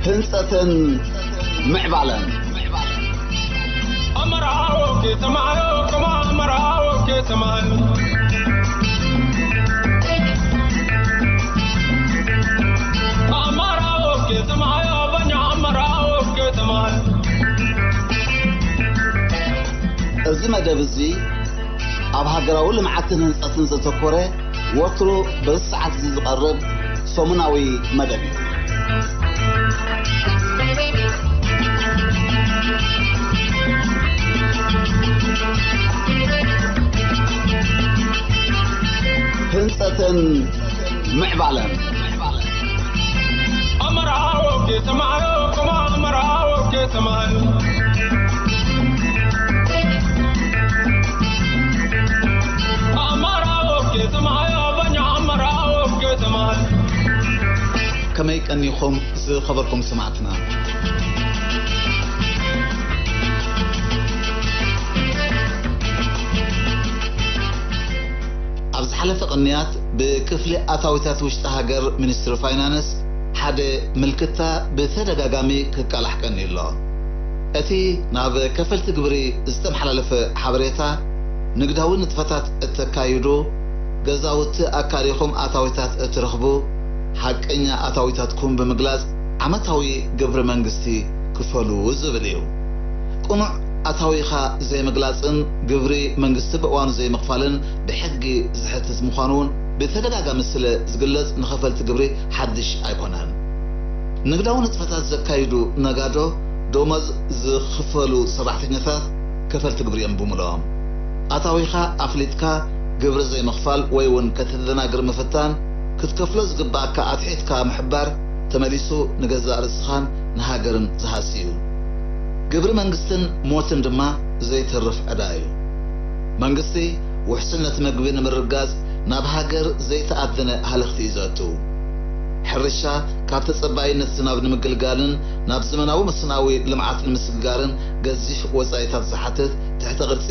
ህንጸትን ምዕባለን። ኣመራዎ ከተማዮ፣ ከማ ኣመራዎ ከተማዮ። ኣመራዎ ከተማዮ፣ በኛ ኣመራዎ ከተማዮ። እዚ መደብ እዚ ኣብ ሃገራዊ ልምዓትን ህንጸትን ዘተኮረ፣ ወትሩ በዚ ሰዓት እዚ ዝቐርብ ሰሙናዊ መደብ እዩ። ህንጸትን ምዕባለን። ኣመራዎ ከተማዮ፣ ከማ ኣመራዎ ከተማዮ። ኣመራዎ ከተማዮ፣ በኛ ኣመራዎ ከተማዮ። ከመይ ቀኒኹም ዝኸበርኩም ሰማዕትና? ኣብ ዝሓለፈ ቅንያት ብክፍሊ ኣታዊታት ውሽጢ ሃገር ሚኒስትሪ ፋይናንስ ሓደ ምልክታ ብተደጋጋሚ ክቃላሕ ቀንዩ ኣሎ። እቲ ናብ ከፈልቲ ግብሪ ዝተመሓላለፈ ሓበሬታ፣ ንግዳዊ ንጥፈታት እተካይዱ፣ ገዛውቲ ኣካሪኹም ኣታዊታት እትረኽቡ፣ ሓቀኛ ኣታዊታትኩም ብምግላጽ ዓመታዊ ግብሪ መንግስቲ ክፈሉ ዝብል እዩ። ቅኑዕ ኣታዊኻ ዘይምግላጽን ግብሪ መንግስቲ ብእዋኑ ዘይምኽፋልን ብሕጊ ዝሕትት ምዃኑ እውን ብተደጋጋሚ ስለ ዝግለጽ ንኸፈልቲ ግብሪ ሓድሽ ኣይኮነን። ንግዳዊ ንጥፈታት ዘካይዱ ነጋዶ፣ ደሞዝ ዝኽፈሉ ሰራሕተኛታት ከፈልቲ ግብሪ እዮም ብምልኦም። ኣታዊኻ ኣፍሊጥካ ግብሪ ዘይምኽፋል ወይ እውን ከተደናግር ምፍታን፣ ክትከፍሎ ዝግባኣካ ኣትሒትካ ምሕባር፣ ተመሊሱ ንገዛእ ርእስኻን ንሃገርን ዝሃሲ እዩ። ግብሪ መንግስትን ሞትን ድማ ዘይተርፍ ዕዳ እዩ። መንግስቲ ውሕስነት መግቢ ንምርግጋጽ ናብ ሃገር ዘይተኣደነ ሃለኽቲ እዩ ዘእቱ። ሕርሻ ካብ ተጸባይነት ዝናብ ንምግልጋልን ናብ ዘመናዊ መስኖኣዊ ልምዓት ንምስግጋርን ገዚፍ ወጻኢታት ዝሓትት ትሕተ ቅርጺ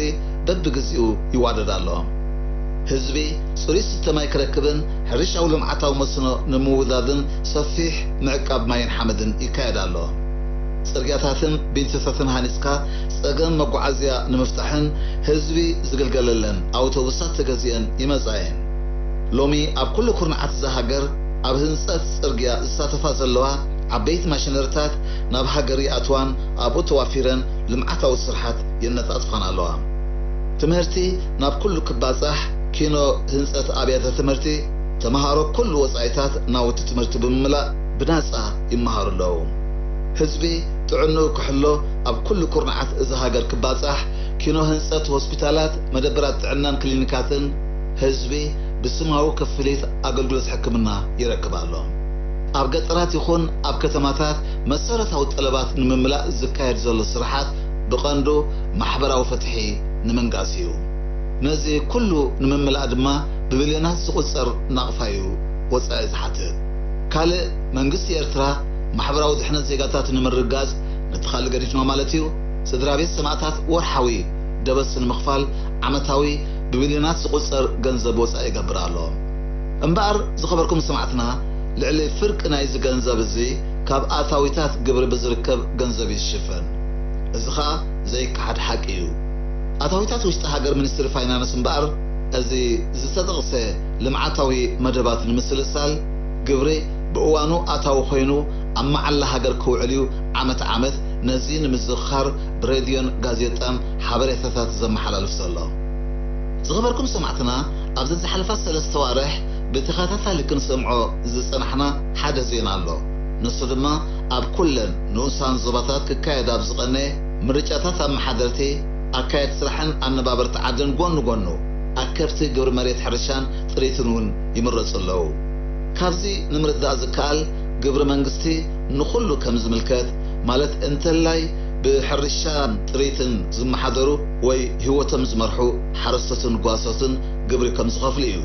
በብግዜኡ ይዋደድ ኣሎ። ህዝቢ ጽሩይ ዝስተ ማይ ክረክብን ሕርሻዊ ልምዓታዊ መስኖ ንምውዳድን ሰፊሕ ምዕቃብ ማይን ሓመድን ይካየድ ኣሎ። ጽርግያታትን ቤንቶታትን ሃኒጽካ ጸገም መጓዓዝያ ንምፍታሕን ህዝቢ ዝግልገለለን ኣውቶቡሳት ተገዚአን ይመጻ እየን። ሎሚ ኣብ ኩሉ ኩርናዓት እዛ ሃገር ኣብ ህንጸት ጽርግያ ዝሳተፋ ዘለዋ ዓበይቲ ማሽነሪታት ናብ ሃገር ይኣትዋን ኣብኡ ተዋፊረን ልምዓታዊ ስርሓት የነጻጽፋን ኣለዋ። ትምህርቲ ናብ ኩሉ ክባጻሕ ኪኖ ህንጸት ኣብያተ ትምህርቲ፣ ተመሃሮ ኩሉ ወጻኢታት ናውቲ ትምህርቲ ብምምላእ ብናጻ ይመሃሩ ኣለዉ። ህዝቢ ጥዕንኡ ክሕሎ ኣብ ኩሉ ኩርናዓት እዛ ሃገር ክባጻሕ ኪኖ ህንጸት ሆስፒታላት፣ መደበራት ጥዕናን ክሊኒካትን ህዝቢ ብስማዊ ክፍሊት ኣገልግሎት ሕክምና ይረክብ ኣሎ። ኣብ ገጠራት ይኹን ኣብ ከተማታት መሰረታዊ ጠለባት ንምምላእ ዝካየድ ዘሎ ስራሓት ብቐንዱ ማሕበራዊ ፍትሒ ንምንጋስ እዩ። ነዚ ኩሉ ንምምላእ ድማ ብቢልዮናት ዝቑጸር ናቕፋ እዩ ወጻኢ ዝሓትት። ካልእ መንግስቲ ኤርትራ ማሕበራዊ ድሕነት ዜጋታት ንምርግጋጽ፣ ነቲ ካልእ ገዲፍና ማለት እዩ፣ ስድራ ቤት ሰማእታት ወርሓዊ ደበስ ንምኽፋል ዓመታዊ ብቢልዮናት ዝቑጸር ገንዘብ ወጻኢ ይገብር ኣሎ። እምበኣር ዝኸበርኩም ሰማዕትና፣ ልዕሊ ፍርቂ ናይዚ ገንዘብ እዚ ካብ ኣታዊታት ግብሪ ብዝርከብ ገንዘብ እዩ ዝሽፈን። እዚ ኸኣ ዘይከሓድ ሓቂ እዩ። ኣታዊታት ውሽጢ ሃገር ሚኒስትሪ ፋይናንስ እምበኣር፣ እዚ ዝተጠቕሰ ልምዓታዊ መደባት ንምስልሳል፣ ግብሪ ብእዋኑ ኣታዊ ኮይኑ ኣብ መዓላ ሃገር ክውዕል እዩ ዓመት ዓመት ነዚ ንምዝኽኻር ብሬድዮን ጋዜጣን ሓበሬታታት ዘመሓላልፍ ዘሎ። ዝኸበርኩም ሰማዕትና፣ ኣብ ዘዝሓለፋ ሰለስተ ኣዋርሕ ብተኸታታሊ ክንሰምዖ ዝጸናሕና ሓደ ዜና ኣሎ። ንሱ ድማ ኣብ ኩለን ንኡሳን ዞባታት ክካየድ ኣብ ዝቐነየ ምርጫታት ኣመሓደርቲ፣ ኣካየድቲ ስራሕን ኣነባበርቲ ዓድን ጎኒ ጎኑ ኣከብቲ ግብሪ መሬት ሕርሻን ጥሪትን እውን ይምረጹ ኣለዉ። ካብዚ ንምርዳእ ዝከኣል፣ ግብሪ መንግስቲ ንኹሉ ከም ዝምልከት፣ ማለት እንተላይ ብሕርሻን ጥሪትን ዝመሓደሩ ወይ ህይወቶም ዝመርሑ ሓረስቶትን ጓሶትን ግብሪ ከም ዝኸፍሉ እዩ።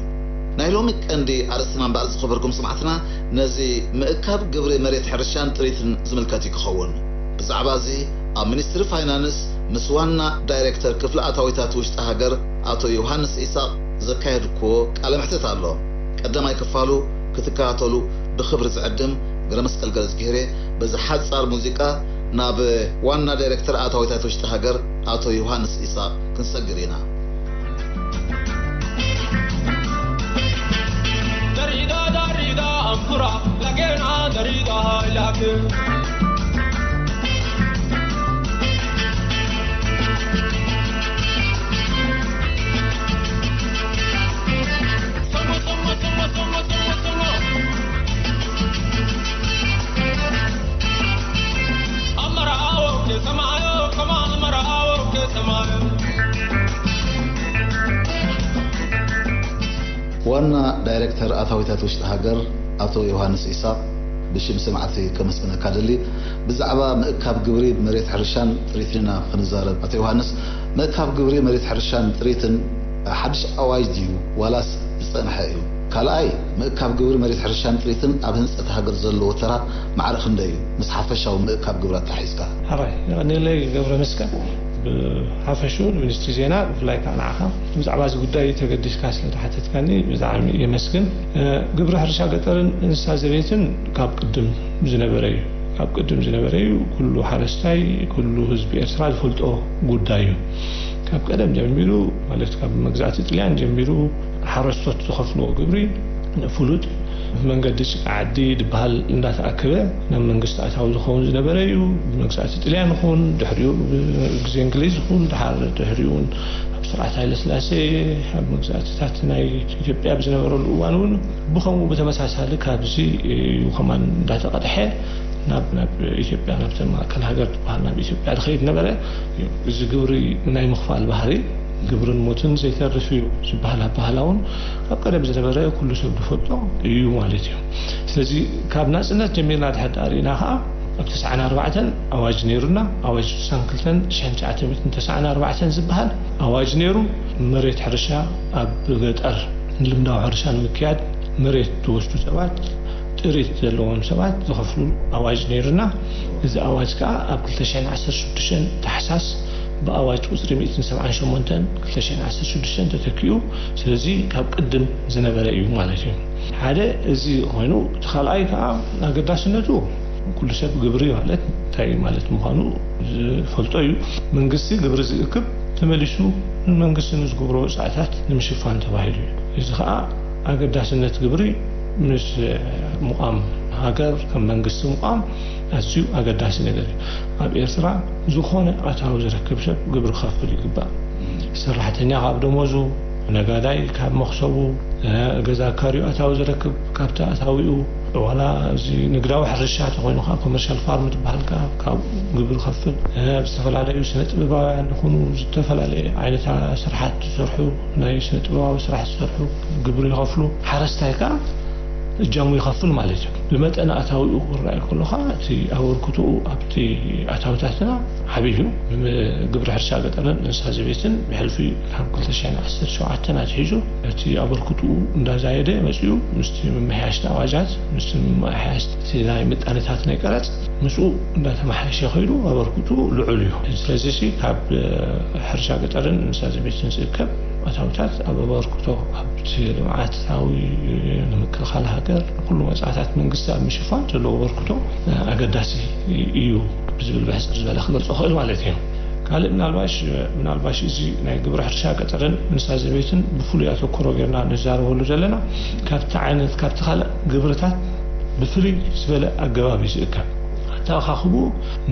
ናይ ሎሚ ቀንዲ ኣርእስትና እምበኣር ዝኸበርኩም ሰማዕትና ነዚ ምእካብ ግብሪ መሬት ሕርሻን ጥሪትን ዝምልከት እዩ ክኸውን። ብዛዕባ እዚ ኣብ ሚኒስትሪ ፋይናንስ ምስ ዋና ዳይሬክተር ክፍሊ ኣታዊታት ውሽጢ ሃገር ኣቶ ዮሃንስ ኢሳቕ ዘካየድኩዎ ቃለ መሕትት ኣሎ። ቀዳማይ ክፋሉ ክትከታተሉ ብኽብሪ ዝዕድም ገብረ መስቀል ገረዝጊሄሬ በዚ ሓጻር ሙዚቃ ናብ ዋና ዳይሬክተር ኣታዊታት ውሽጢ ሃገር ኣቶ ዮሃንስ ኢሳቕ ክንሰግር ኢና። Darida, darida, ampura, lagena, darida, ilake. ዋና ዳይሬክተር ኣታዊታት ውሽጢ ሃገር ኣቶ ዮሃንስ ኢሳቕ፣ ብሽም ሰማዕቲ ከመስግነካ ደሊ። ብዛዕባ ምእካብ ግብሪ መሬት ሕርሻን ጥሪትን ኢና ክንዛረብ። ኣቶ ዮሃንስ፣ ምእካብ ግብሪ መሬት ሕርሻን ጥሪትን ሓድሽ ኣዋጅ ድዩ ዋላስ ዝጸንሐ እዩ? ካልኣይ፣ ምእካብ ግብሪ መሬት ሕርሻን ጥሪትን ኣብ ህንጸት ሃገር ዘለዎ ተራ ማዕረ ክንደይ እዩ? ምስ ሓፈሻዊ ምእካብ ግብሪ ኣተሓሒዝካ። ሕራይ፣ የቐንየለይ ገብረ መስቀል። ብሓፈሽኡ ንሚኒስትሪ ዜና፣ ብፍላይ ከዓ ንዓኻ ብዛዕባ እዚ ጉዳይ ተገዲስካ ስለ ዝሓተትካኒ ብጣዕሚ የመስግን። እ፣ ግብሪ ሕርሻ ገጠርን እንስሳ ዘቤትን ካብ ቅድም ዝነበረ እዩ። ካብ ቅድም ዝነበረ እዩ። ኩሉ ሓረስታይ፣ ኩሉ ህዝቢ ኤርትራ ዝፈልጦ ጉዳይ እዩ። ካብ ቀደም ጀሚሩ፣ ማለት ካብ መግዛእቲ ጥልያን ጀሚሩ ሓረስቶት ዝኸፍልዎ ግብሪ ፍሉጥ መንገዲ ጭቃ ዓዲ ዝበሃል እንዳተኣከበ ናብ መንግስቲ ኣታዊ ዝኸውን ዝነበረ እዩ። ብመግዛእቲ ጥልያን ይኹን፣ ድሕሪኡ ብግዜ እንግሊዝ ይኹን፣ ድሓር ድሕሪኡ እውን ኣብ ስርዓት ሃይለስላሴ፣ ኣብ መግዛእትታት ናይ ኢትዮጵያ ብዝነበረሉ እዋን እውን ብኸምኡ ብተመሳሳሊ ካብዚ እዩ ከማን እንዳተቐድሐ ናብ፣ ናብ ኢትዮጵያ፣ ናብተን ማእከል ሃገር ዝበሃል ናብ ኢትዮጵያ ዝኸይድ ነበረ። እዚ ግብሪ ናይ ምኽፋል ባህሪ ግብርን ሞትን ዘይተርፍ እዩ ዝበሃል ኣበሃህላ እውን ካብ ቀደም ዝነበረ ኩሉ ሰብ ዝፈልጦ እዩ ማለት እዩ። ስለዚ ካብ ናጽነት ጀሚርና ድሕር ዳኣ ርኢና ከኣ ኣብ ተስዓን ኣርባዕተን ኣዋጅ ነይሩና። ኣዋጅ ስሳን ክልተን ሽሕን ትሽዓተ ሚእትን ተስዓን ኣርባዕተን ዝበሃል ኣዋጅ ነይሩ። መሬት ሕርሻ ኣብ ገጠር ንልምዳዊ ሕርሻ ንምክያድ መሬት ዝወስዱ ሰባት ጥሪት ዘለዎም ሰባት ዝኸፍሉሉ ኣዋጅ ነይሩና። እዚ ኣዋጅ ከኣ ኣብ ክልተ ሽሕን ዓሰርተ ሽዱሽተን ታሕሳስ ብኣዋጅ ቁጽሪ ሚእትን ሰብዓን ሸሞንተን ክልተ ሽሕን ዓሰርተ ሽዱሽተን ተተኪኡ። ስለዚ ካብ ቅድም ዝነበረ እዩ ማለት እዩ። ሓደ እዚ ኮይኑ፣ እቲ ካልኣይ ከኣ ኣገዳስነቱ ኩሉ ሰብ ግብሪ ማለት እንታይ ማለት ምዃኑ ዝፈልጦ እዩ። መንግስቲ ግብሪ ዝእክብ ተመሊሱ ንመንግስቲ ንዝገብሮ ወጻኢታት ንምሽፋን ተባሂሉ እዩ። እዚ ከኣ ኣገዳስነት ግብሪ ምስ ምቋም ሃገር ከም መንግስቲ ምቋም ኣዝዩ ኣገዳሲ ነገር እዩ። ኣብ ኤርትራ ዝኾነ ኣታዊ ዝረክብ ሰብ ግብሪ ክኸፍል ይግባእ። ሰራሕተኛ ካብ ደሞዙ፣ ነጋዳይ ካብ መኽሰቡ፣ ገዛ ኣካሪኡ ኣታዊ ዝረክብ ካብቲ ኣታዊኡ፣ ዋላ እዚ ንግዳዊ ሕርሻ ተኾይኑ ከዓ ኮመርሻል ፋርም ትበሃል ከዓ ካብ ግብሪ ይኸፍል። ኣብ ዝተፈላለዩ ስነ ጥበባውያን ዝኾኑ ዝተፈላለየ ዓይነት ስራሓት ዝሰርሑ፣ ናይ ስነ ጥበባዊ ስራሕ ዝሰርሑ ግብሪ ይኸፍሉ። ሓረስታይ ከዓ እጃሙ ይኸፍል ማለት እዩ። ብመጠን ኣታዊኡ ክረኣይ ከሎ ከዓ እቲ ኣበርክቶኡ ኣብቲ ኣታዊታትና ዓብዪ እዩ። ግብሪ ሕርሻ ገጠርን እንስሳ ዘቤትን ብሕልፊ ካብ ክልተ ሽሕን ዓሰርተ ሸውዓተን ኣትሒዙ እቲ ኣበርክቶኡ እንዳዛየደ መፂኡ፣ ምስቲ ምምሕያሽቲ ኣዋጃት፣ ምስቲ ምምሕያሽቲ ናይ ምጣኔታት ናይ ቀረፅ ምስኡ እንዳተመሓየሸ ከይዱ ኣበርክቶኡ ልዑል እዩ። ስለዚ ሲ ካብ ሕርሻ ገጠርን እንስሳ ዘቤትን ዝእከብ ኣታዊታት ኣብ ኣበርክቶ ኣብቲ ልምዓታዊ፣ ንምክልኻል ሃገር፣ ንኩሉ ወፃኢታት መንግስቲ ኣብ ምሽፋን ዘለዎ ኣበርክቶ ኣገዳሲ እዩ ብዝብል ብሕፅር ዝበለ ክገልፆ ክእል ማለት እዩ። ካልእ ምናልባሽ፣ ምናልባሽ እዚ ናይ ግብሪ ሕርሻ ገጠርን እንስሳ ዘቤትን ብፍሉይ ኣተኩሮ ጌርና ንዛረበሉ ዘለና ካብቲ ዓይነት፣ ካብቲ ካልእ ግብርታት ብፍልይ ዝበለ ኣገባብ እዩ ዝእከብ። ኣተኣኻኽቡ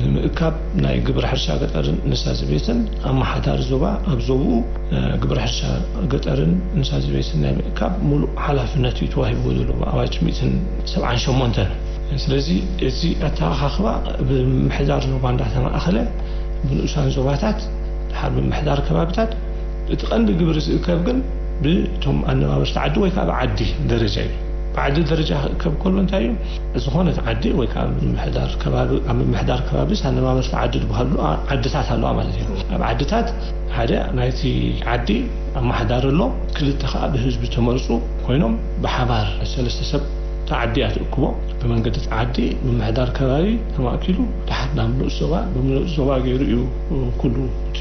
ንምእካብ ናይ ግብሪ ሕርሻ ገጠርን እንስሳ ዘቤትን ኣመሓዳሪ ዞባ ኣብ ዞብኡ፣ እ፣ ግብሪ ሕርሻ ገጠርን እንስሳ ዘቤትን ናይ ምእካብ ሙሉእ ሓላፍነት እዩ ተዋሂብዎ ዘሎ ብኣዋጅ ሚእትን ሰብዓን ሸሞንተን። ስለዚ እዚ ኣተኣኻኽባ ብምምሕዳር ዞባ እንዳተማእኸለ ብንኡሳን ዞባታት ድሓር ብምምሕዳር ከባብታት እቲ ቀንዲ ግብሪ ዝእከብ ግን ብቶም ኣነባበርቲ ዓዲ ወይ ከዓ ብዓዲ ደረጃ እዩ። ብዓዲ ደረጃ ክእከብ ከሎ እንታይ እዩ? ዝኾነት ዓዲ ወይ ከዓ ምምሕዳር ከባቢ፣ ኣብ ምምሕዳር ከባቢስ ኣነባበርቲ ዓዲ ዝበሃሉ ዓ-፣ ዓድታት ኣለዋ ማለት እዩ። ኣብ ዓድታት ሓደ ናይቲ ዓዲ ኣመሓዳሪ ኣሎ፣ ክልተ ከዓ ብህዝቢ ተመርፁ ኮይኖም ብሓባር ሰለስተ ሰብ እታ ዓዲ እያ ትእክቦ። ብመንገዲ እቲ ዓዲ ምምሕዳር ከባቢ ተማእኪሉ ድሓር ናብ ንኡስ ዞባ፣ ብምንኡስ ዞባ ገይሩ እዩ ኩሉ እቲ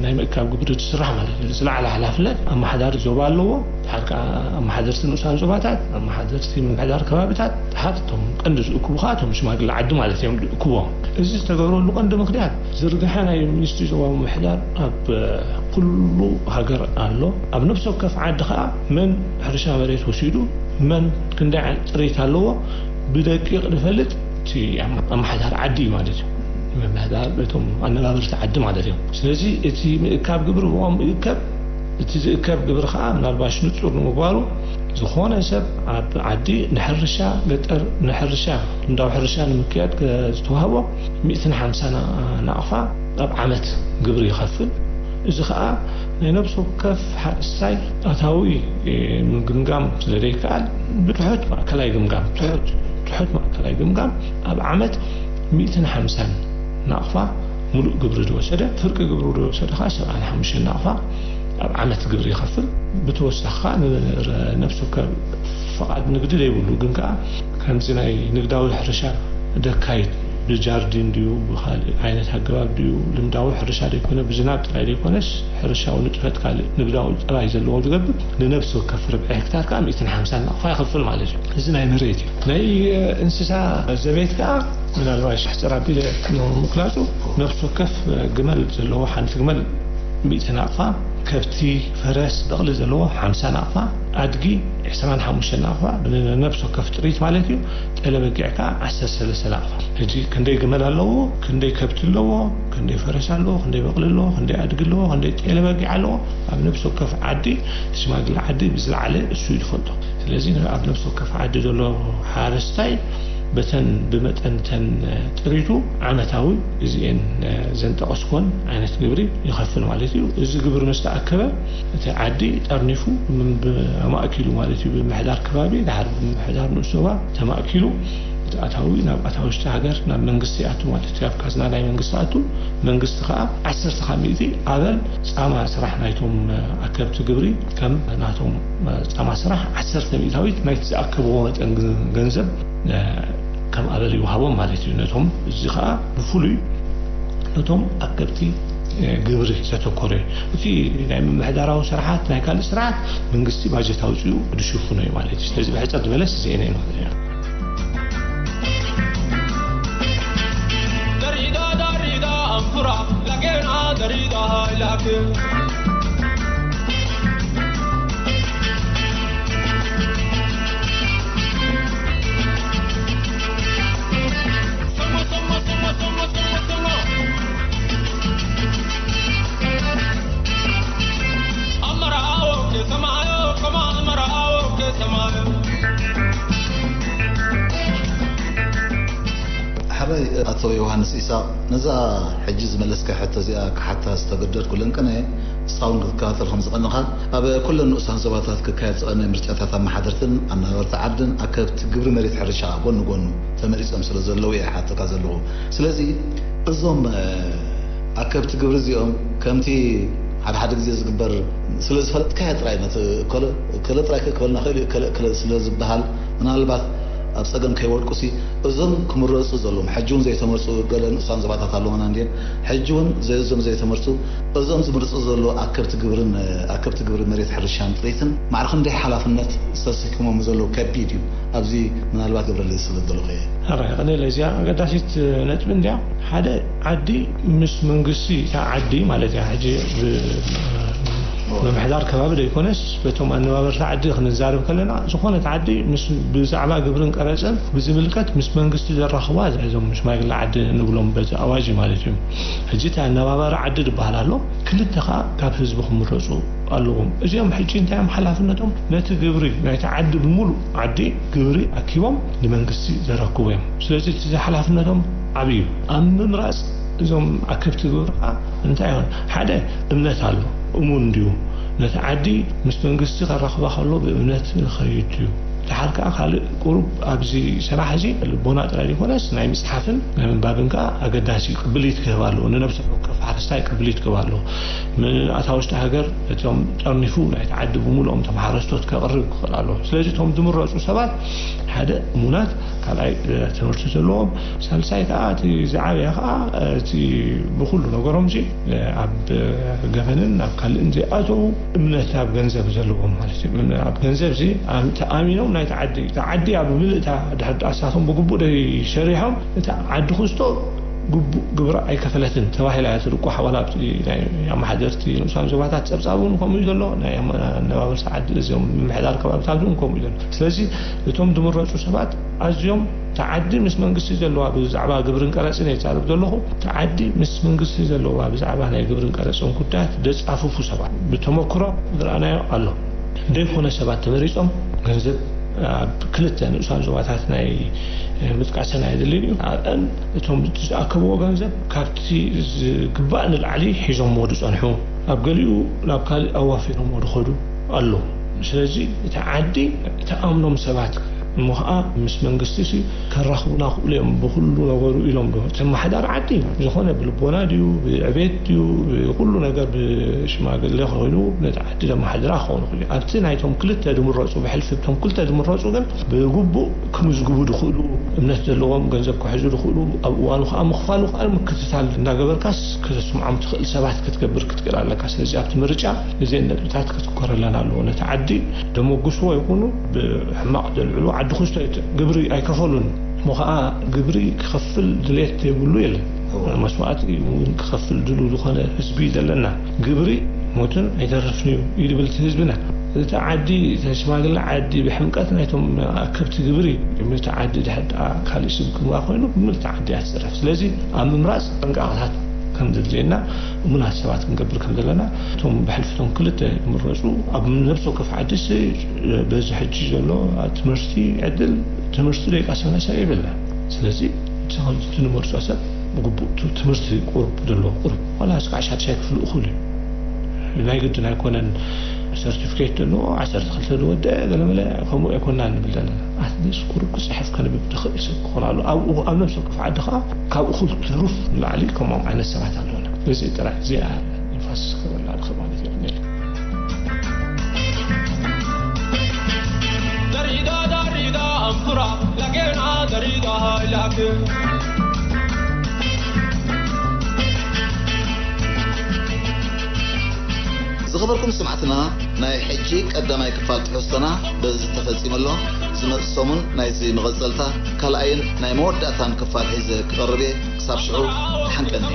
ናይ ምእካብ ግብሪ ዝስራሕ ማለት እዩ። ዝለዓለ ሓላፍነት ኣመሓዳሪ ዞባ ኣለዎ። እታ ድሓር ከዓ ኣመሓደርቲ ንኡሳን ዞባታት፣ ኣመሓደርቲ ምምሕዳር ከባቢታት፣ ድሓር እቶም ቀንዲ ዝእክቡ ከዓ እቶም ሽማግለ ዓዲ ማለት እዮም ዝእክቦም። እዚ ዝተገብረሉ ቀንዲ ምኽንያት ዝርግሐ ናይ ሚኒስትሪ ዞባዊ ምምሕዳር ኣብ ኩሉ ሃገር ኣሎ። ኣብ ነፍሲ ወከፍ ዓዲ ከዓ መን ሕርሻ መሬት ወሲዱ፣ መን ክንደይ ጥሪት ኣለዎ ብደቂቕ ዝፈልጥ እቲ ኣመሓዳሪ ዓዲ እዩ ማለት እዩ። ምምሕዳር እቶም ኣነባበርቲ ዓዲ ማለት እዮም። ስለዚ እቲ ምእካብ ግብሪ ብኦም ይእከብ። እቲ ዝእከብ ግብሪ ከዓ ምናልባሽ ንጹር ንምግባሩ፣ ዝኾነ ሰብ ኣብ ዓዲ ንሕርሻ ገጠር፣ ንሕርሻ፣ ልምዳዊ ሕርሻ ንምክያድ ዝተዋህቦ ሚእትን ሓምሳ ናቕፋ ኣብ ዓመት ግብሪ ይኸፍል። እዚ ከዓ ናይ ነብሲ ወከፍ ሓረስታይ ኣታዊ፣ እ፣ ምግምጋም ስለ ዘይከኣል፣ ብትሑት ማእከላይ ግምጋም፣ ትሑት፣ ትሑት ማእከላይ ግምጋም ኣብ ዓመት ሚእትን ሓምሳን ናቕፋ ሙሉእ ግብሪ ዝወሰደ፣ ፍርቂ ግብሪ ዝወሰደ ከዓ ሰብዓን ሓሙሽተን ናቕፋ ኣብ ዓመት ግብሪ ይኸፍል። ብተወሳኺ ከዓ ንነብሲ ወከፍ ፍቓድ ንግዲ ዘይብሉ፣ ግን ከዓ ከምዚ ናይ ንግዳዊ ሕርሻ ደካይድ፣ ብጃርዲን ድዩ፣ ብኻልእ ዓይነት ኣገባብ ድዩ፣ ልምዳዊ ሕርሻ ዘይኮነ፣ ብዝናብ ጥራይ ዘይኮነስ፣ ሕርሻዊ ንጥፈት ካልእ ንግዳዊ ጥራይ ዘለዎ ዝገብር፣ ንነብሲ ወከፍ ርብዒ ሄክታር ከዓ ሚእትን ሓምሳን ናቕፋ ይኸፍል ማለት እዩ። እዚ ናይ መሬት እዩ። ናይ እንስሳ ዘቤት ከዓ ምናልባት ሕፅር ኣቢለ ንምግላፁ፣ ነብሲ ወከፍ ግመል ዘለዎ፣ ሓንቲ ግመል ሚእቲ ናቕፋ፣ ከብቲ፣ ፈረስ፣ በቕሊ ዘለዎ ሓምሳ ናቕፋ፣ ኣድጊ ዕስራን ሓሙሽተን ናቕፋ፣ ብነብሲ ወከፍ ጥሪት ማለት እዩ። ጤለ በጊዕ ከዓ ዓሰርተ ሰለስተ ናቕፋ። ሕጂ ክንደይ ግመል ኣለዎ፣ ክንደይ ከብቲ ኣለዎ፣ ክንደይ ፈረስ ኣለዎ፣ ክንደይ በቕሊ ኣለዎ፣ ክንደይ ኣድጊ ኣለዎ፣ ክንደይ ጤለ በጊዕ ኣለዎ፣ ኣብ ነብሲ ወከፍ ዓዲ፣ እቲ ሽማግለ ዓዲ ብዝለዓለ እሱ እዩ ዝፈልጦ። ስለዚ ኣብ ነብሲ ወከፍ ዓዲ ዘሎ ሓረስታይ በተን ብመጠን ተን ጥሪቱ ዓመታዊ እዚኤን ዘንጠቐስኮን ዓይነት ግብሪ ይኸፍል ማለት እዩ። እዚ ግብሪ ምስ ተኣከበ እቲ ዓዲ ጠርኒፉ ምን-፣ ብ-፣ ኣማእኪሉ ማለት እዩ። ብምሕዳር ከባቢ ድሓር ብምሕዳር ንኡስ ዞባ ተማእኪሉ እቲ ኣታዊ ናብ ኣታዊ ውሽጢ ሃገር ናብ መንግስቲ ይኣቱ ማለት እዩ። ኣብ ካዝና ናይ መንግስቲ ኣቱ፣ መንግስቲ ከዓ ዓሰርተ ካብ ሚእቲ ኣበል ጻማ ስራሕ ናይቶም ኣከብቲ ግብሪ ከም ናቶም ጻማ ስራሕ ዓሰርተ ሚእታዊት ናይቲ ዝኣከብዎ መጠን ግ-፣ ገንዘብ፣ እ፣ ከም ኣበል ይወሃቦም ማለት እዩ። ነቶም፣ እዚ ከዓ ብፍሉይ ነቶም ኣከብቲ፣ እ፣ ግብሪ ዘተኮረ እዩ። እቲ ናይ ምምሕዳራዊ ስራሓት፣ ናይ ካልእ ስራሓት መንግስቲ ባጀት ኣውፂኡ ዝሽፍኖ እዩ ማለት እዩ። ስለዚ ብሕፅር ዝበለስ እዚአን እየን ማለት እዩ። Darida, darida, ampura, lagena, darida, ilake. Somo, somo, somo, somo, somo, somo. Amara, awo, ke, samayo, kama, amara, awo, ke, samayo. ሓራይ ኣቶ ዮሃንስ ኢሳቕ፣ ነዛ ሕጂ ዝመለስካ ሕቶ እዚኣ ክሓታ ዝተገደድኩ ለንቅነ፣ ንስኻ እውን ክትከታተል ከም ዝቐነኻ፣ ኣብ ኩለን ንኡሳን ዞባታት ክካየድ ዝቐነ ምርጫታት ኣመሓደርትን ኣነባበርቲ ዓድን ኣከብቲ ግብሪ መሬት ሕርሻ ጎኒ ጎኑ ተመሪጾም ስለ ዘለዉ እየ ሓተካ ዘለኹ። ስለዚ እዞም፣ እ፣ ኣከብቲ ግብሪ እዚኦም ከምቲ ሓደ ሓደ ግዜ ዝግበር ስለ ዝፈለጥካዮ ጥራይ ነቲ እከለ፣ እከለ ጥራይ ክበልና ክእል እዩ፣ እከለ፣ እከለ ስለ ዝበሃል ምናልባት ኣብ ጸገም ከይወድቁሲ እዞም ክምረጹ ዘለዎም፣ ሕጂ እውን ዘይተመርጹ ገለ ንኡሳን ዞባታት ኣለዉና እንድየን፣ ሕጂ እውን ዘ-፣ እዞም ዘይተመርጹ፣ እዞም ዝምርጹ ዘለዉ ኣከብቲ ግብርን፣ ኣከብቲ ግብሪ መሬት ሕርሻን ጥሪትን ማዕረ ክንደይ ሓላፍነት ተሰኪሞም ዘለዉ ከቢድ እዩ። ኣብዚ ምናልባት ገብረለይ ስለ ዘለኹ እየ። ሕራይ፣ ቀኒለ እዚኣ ኣገዳሲት ነጥቢ እንድያ። ሓደ ዓዲ ምስ መንግስቲ፣ እታ ዓዲ ማለት እያ፣ ሕጂ ብ-፣ ምምሕዳር ከባቢ ዘይኮነስ፣ በቶም ኣነባበርቲ ዓዲ ክንዛረብ ከለና፣ ዝኾነት ዓዲ ምስ፣ ብዛዕባ ግብርን ቀረጽን ብዝምልከት ምስ መንግስቲ ዘራኽባ፣ እዞም ሽማግለ ዓዲ ንብሎም በዚ ኣዋጅ ማለት እዩ። ሕጂ እቲ ኣነባባሪ ዓዲ ዝበሃል ኣሎ፣ ክልተ ኸኣ ካብ ህዝቢ ክምረጹ ኣለዎም። እዚኦም ሕጂ እንታይ እዮም ሓላፍነቶም? ነቲ ግብሪ ናይቲ ዓዲ፣ ብምሉእ ዓዲ ግብሪ ኣኪቦም ንመንግስቲ ዘረክቡ እዮም። ስለዚ እቲ ሓላፍነቶም ዓብዪ እዩ። ኣብ ምምራጽ እዞም ኣከብቲ ግብሪ ከዓ እንታይ ይኾን? ሓደ እምነት ኣሎ፣ እሙን እንድዩ፣ ነቲ ዓዲ ምስ መንግስቲ ከራኽባ ከሎ ብእምነት ይኸይድ እዩ። ደሓር ከዓ ካልእ ቁሩብ ኣብዚ ስራሕ እዚ ልቦና ጥራይ ዘይኮነስ ናይ ምጽሓፍን ናይ ምንባብን ከዓ ኣገዳሲ እዩ። ቅብሊት ክህብ ኣለዎ ንነብሲ ወከፍ ሓረስታይ ቅብሊት ክህብ ኣለዎ። ንኣታዊ ውሽጢ ሃገር እቶም ጠርኒፉ ናይቲ ዓዲ ብምሉኦም እቶም ሓረስቶት ከቕርብ ክኽእል ኣለዎ። ስለዚ እቶም ዝምረፁ ሰባት ሓደ እሙናት፣ ካልኣይ ትምህርቲ ዘለዎም፣ ሳልሳይ ከዓ እቲ ዝዓበየ ከዓ እቲ ብኩሉ ነገሮም ዚ ኣብ ገበንን ኣብ ካልእን ዘይኣተዉ እምነት ኣብ ገንዘብ ዘለዎም ማለት እዩ። ኣብ ገንዘብ ዚ ተኣሚኖም ናይቲ ዓዲ፣ እቲ ዓዲ ኣብ ምልእታ ድሕር ዳኣ ንሳቶም ብግቡእ ደይ ሰሪሖም እቲ ዓዲ ክስቶ ግቡእ ግብሪ ኣይከፈለትን ተባሂላ እያ ትልቋሕ። ዋላ ኣብቲ ናይ ኣመሓደርቲ ንኡሳን ዞባታት ጸብጻብ እውን ከምኡ እዩ ዘሎ፣ ናይ ኣመ-፣ ኣነባበርሲ ዓዲ እዚኦም ምምሕዳር ከባብታት እውን ከምኡ እዩ ዘሎ። ስለዚ እቶም ዝምረጹ ሰባት ኣዝዮም እቲ ዓዲ ምስ መንግስቲ ዘለዋ ብዛዕባ ግብርን ቀረጽን እየ ዝዛረብ ዘለኹ፣ እቲ ዓዲ ምስ መንግስቲ ዘለዋ ብዛዕባ ናይ ግብርን ቀረጽን ጉዳያት ዘጻፍፉ ሰባት ብተመክሮ ዝረኣናዮ ኣሎ። ዘይኮነ ሰባት ተመሪጾም ገንዘብ ኣብ ክልተ ንኡሳን ዞባታት ናይ ምጥቃሰን ኣየድልን እዩ። ኣብአን እቶም ዝኣከብዎ ገንዘብ ካብቲ ዝግባእ ንላዕሊ ሒዞምዎ ዝጸንሑ፣ ኣብ ገሊኡ ናብ ካልእ ኣዋፊሮምዎ ዝኸዱ ኣለዉ። ስለዚ እቲ ዓዲ እትኣምኖም ሰባት እሞ ኸዓ ምስ መንግስቲ ሲ ከራኽቡና ክእሉ እዮም ብኹሉ ነገሩ ኢሎም ዶ? እቲ ኣመሓዳሪ ዓዲ ዝኾነ ብልቦና ድዩ፣ ብዕቤት ድዩ፣ ብኹሉ ነገር ብሽማግለ ኮይኑ ነቲ ዓዲ ዘመሓድራ ክኸውን ይኽእል እዩ። ኣብቲ ናይቶም ክልተ ዝምረፁ፣ ብሕልፊ እቶም ክልተ ዝምረፁ ግን ብግቡእ ክምዝግቡ ዝኽእሉ፣ እምነት ዘለዎም፣ ገንዘብ ክሕዙ ዝኽእሉ፣ ኣብ እዋኑ ከዓ ምኽፋሉ ከዓ ምክትታል እናገበርካስ ከተስምዖም ትኽእል ሰባት ክትገብር ክትክእል ኣለካ። ስለዚ ኣብቲ ምርጫ እዘን ነጥብታት ክትኮረለን ኣለዎ። ነቲ ዓዲ ደመጉስዎ ይኹኑ ብሕማቕ ዘልዕሉ ዓዲ ክስቶ ግብሪ ኣይከፈሉን። እሞ ኸዓ ግብሪ ክኸፍል ድሌት ዘይብሉ የለን። እዎ። መስዋእቲ እውን ክኸፍል ድሉ ዝኾነ ህዝቢ እዩ ዘለና። ግብሪ ሞትን ኣይተርፍን እዩ፣ እዩ ዝብል እቲ ህዝብና። እቲ ዓዲ፣ እቲ ሽማግለ ዓዲ ብሕምቀት ናይቶም ኣከብቲ ግብሪ፣ እቲ ዓዲ ድሕር ደኣ ካልእ ስም ክህልዋ ኮይኑ፣ ብምልእቲ ዓዲ እያ ትፅረፍ። ስለዚ ኣብ ምምራፅ ጥንቃቐታት ከም ዘድልየና፣ እሙናት ሰባት ክንገብር ከም ዘለና፣ እቶም ብሕልፊ እቶም ክልተ ይምረፁ፣ ኣብ ነብሲ ወከፍ ዓዲስ በዚ ሕጂ ዘሎ ትምህርቲ ዕድል፣ ትምህርቲ ደይቃሰመ ሰብ የብልና። ስለዚ እቲ ከምዚ እቲ ንመርፆ ሰብ ብግቡእ ት-፣ ትምህርቲ ቁሩብ ዘለዎ ቁሩብ፣ ዋላ እስካዕ ሻድሻይ ክፍሊ እኹል እዩ። ናይ ግድን ኣይኮነን ሰርቲፊኬት ዘለዎ፣ ዓሰርተ ክልተ ዝወደአ ገለመለ ከምኡ ኣይኮንና ንብል ዘለና። ኣትሊስት ቁሩብ ክፅሕፍ ከንብብ ዝኽእል ሰብ ክኾን ኣሎ። ኣብኡ ኣብ ነብሲ ወከፍ ዓዲ ከዓ ካብ እኹል ትሩፍ ንላዕሊ ከምኦም ዓይነት ሰባት ኣለውና። እዚ ጥራሕ እዚኣ ኢንፋሲስ ክገብረላ ንኽእል ማለት እዩ። የቐንየለይ። Darida, darida, ampura, lagena, darida, lake. ዝኸበርኩም ሰማዕትና፣ ናይ ሕጂ ቀዳማይ ክፋል ትሕዝቶና በዚ ተፈጺሙ ኣሎ። ዝመጽእ ሰሙን ናይዚ መቐጸልታ ካልኣይን ናይ መወዳእታን ክፋል ሒዘ ክቐርብ እየ። ክሳብ ሽዑ ተሓንቀኒ።